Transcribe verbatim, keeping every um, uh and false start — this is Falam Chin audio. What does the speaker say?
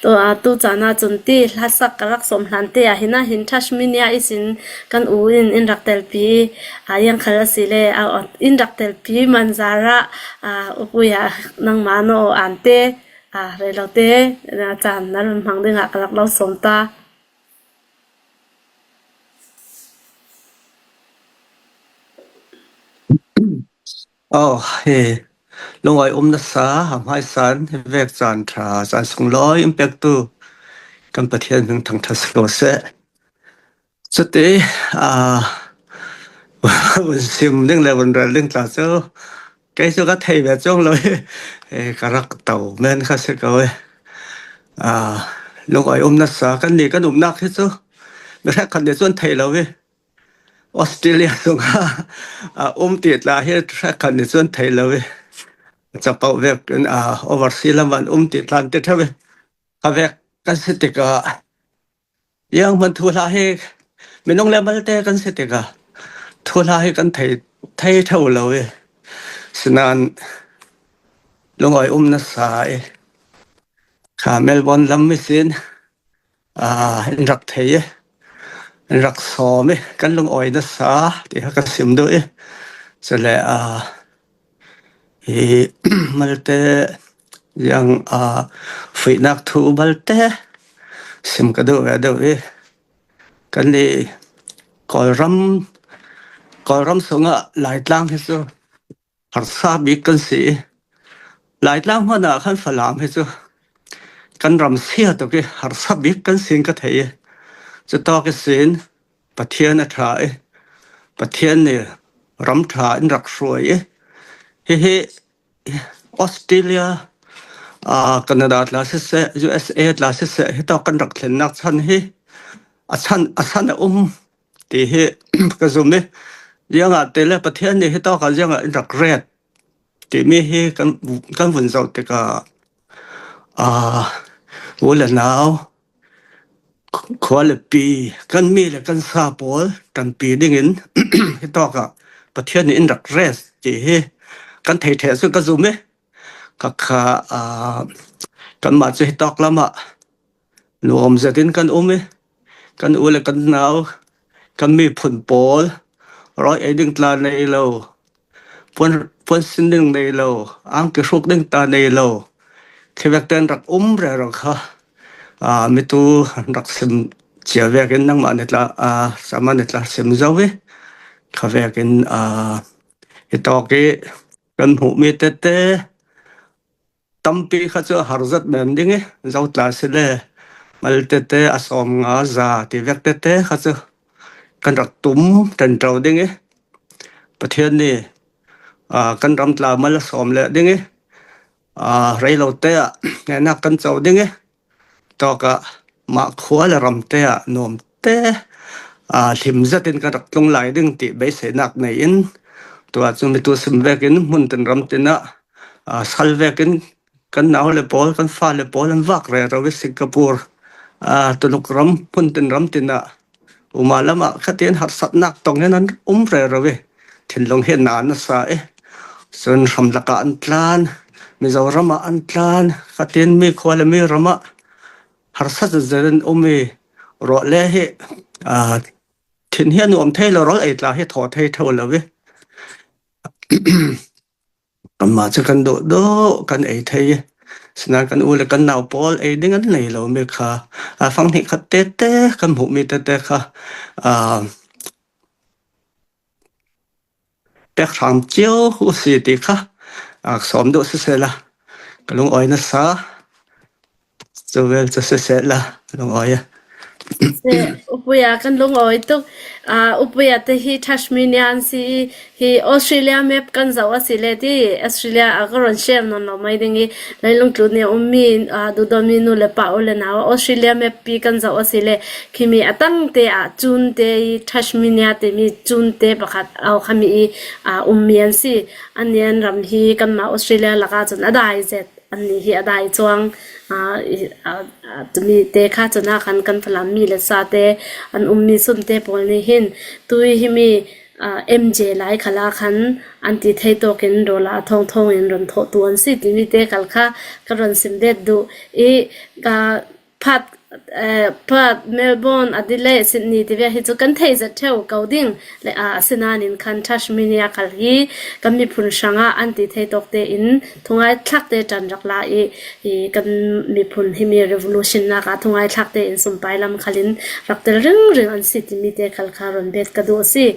Tu, aa, tu caan ah cun ti hlasak ka rak sawm hlan te ah hin ah hin Tasmania ihsin kan u in in rak telpi, aa, ziang khal a si le, aa, in rak telpi manzar ah, aa, U Pui ah nangmah na aw an te, aa, rei lo te, aa, caan na run hmang dingah ka rak lo sawm ta. Oh, hi. Lungawi um nasa, a hmaisan, hi vek caan ṭha, caan sunglawi in pektu kan Pathian hming thangṭhat si ko seh. Cuti, aa, vun sim ding le vun rel ding tla cu kei cu ka thei ve cuang lo i, eh, ka rak to men kha si ko i. Aa, lungawi um nasa, kannih kan umnak hi cu mi hrekkhat nih cun thei lo i, Australia sungah, aa, um ti tla hi hrekkhat nih cun thei lo i, capo vek in, aa, overseas lam ah um ti tla an ti ṭheu i, kha vek kan si tikah, zianghman thuhla hi, minung le malte kan si tikah, thuhla hi kan thei, thei ṭheu lo i, sinain lungawi um nasa i, kha Melbourne lam ihsin, aa, in rak thei i, in rak sawm i, kan lungawi nasa ti kha ka sim duh i, cule, aa, hi malte ziang, aa, fuihnak thu malte sim ka duh ve deuh i, kannih Kawlram, Kawlram sungah Laitlang hi cu harsa bik kan si i, Laitlang hmanh ah khan Falam hi cu kan ram sia tuk i harsa bik kan sin ka thei i, cutawk ihsin Pathian a ṭha i, Pathian nih ram ṭha in rak hruai i, hihi Australia, aa, Canada tla siseh, U S A tla siseh, hitawk kan rak thlennak chan hi a chan, a san a um ti hi ka zum i, ziangahtile Pathian nih hitawk ah ziangah in rak ret timi hi kan, kan vun zoh tikah, aa, u le nau, khua le pi, kan mi le kan sa pawl ṭanpi dingin hitawk ah Pathian nih in rak ret ti hi kan thei ṭheh cu ka zum i, kha kha, aa, kanmah cu hitawk lamah nuam zetin kan um i, kan u le kan nau, kan miphun pawl, rawl ei ding tla nei lo, puan, puan sin ding nei lo, angki hruk ding ta nei lo, khi vek tein rak um rero kha, aa, mitu rak sim cia vekin nangmah nih tla, aa, sama nih tla sim zo i, kha vekin, aa, hitawk i kan hmuhmi tete tampi kha cu a har zat men ding i, zotla si le mal tete a sawm nga za ti vek tete kha cu kan rak tum ṭanṭo ding i, Pathian nih, aa, kan ram tla mal a sawm leh ding i, aa, rei lo te ah ngenak kan co ding i, tawkah mah khua le ram te ah nuam te, aa, hlim zetin kan rak tlung lai ding ti beiseinak nei in, tua cu mitu sim vekin hmun tin ram tin ah, aa, sal vekin kan nau le pawl, kan fa le pawl an vak rero i Singapore, aa, Tuluk ram, hmun tin ram tin ah, uma lamah khatin harsatnak tong in an um rero i, thinlung hi na nasa i, cun hram lakah an tlan, Mizoram ah an tlan, khatin mi khua le mi ram ah harsa zetzet in um i, rawl le hi, aa, thin hi a nuam thei lo, rawl ei tla hi thaw thei ṭheu lo i, kanmah cu kan duh duh kan ei thei i, sinain kan u le kan nau pawl ei ding an nei lomi kha, aa, fang hnih khat tete kan hmuhmi tete kha, aa, pek hram cio u si ti kha, aa, sawm duh siseh la, ka lungawi nasa. Cu vel cu siseh la, lungawi a. Upuya kan lungawi tuk. Aa, upuya te hi Tasmania an si i, hi Australia map kan zoh a si le ti, Australia a ka ron share nawn lo mai ding i, leilung tlu nih a ummi, aa, duhdawtmi nu le pa u le nau, Australia map pi kan zoh a si le, khimi a tangte ah cunte i Tasmania timi cunte pakhat au khami i, aa, ummi an si. An nih an ram hi kanmah Australia lakah cun a dai zet. Annih hi a dai cuang, aa, i, aa, aa, tumi te kha cun ah khan kan Falam mi le sa te an ummi sunte pawl nih hin tui himi, M J lai khala khan an ti thei tawkin dollar a thawng thawngin rawn thawhtu an si timi te kal kha ka rawn sim bet duh i, Perth, Perth, Melbourne, Adelaide, Sydney tivia hi chu kan thei zet theu ko ding le a, a sinanin khan Tasmania kal hi kan miphun hranga an ti thei tawk te in thungai thlak te tan rak la i, i kan miphun himi revolution laka thungai thlak te in sumpai lam khalin rak tel ring ring an si timi te kal kha rawn bet ka duh si.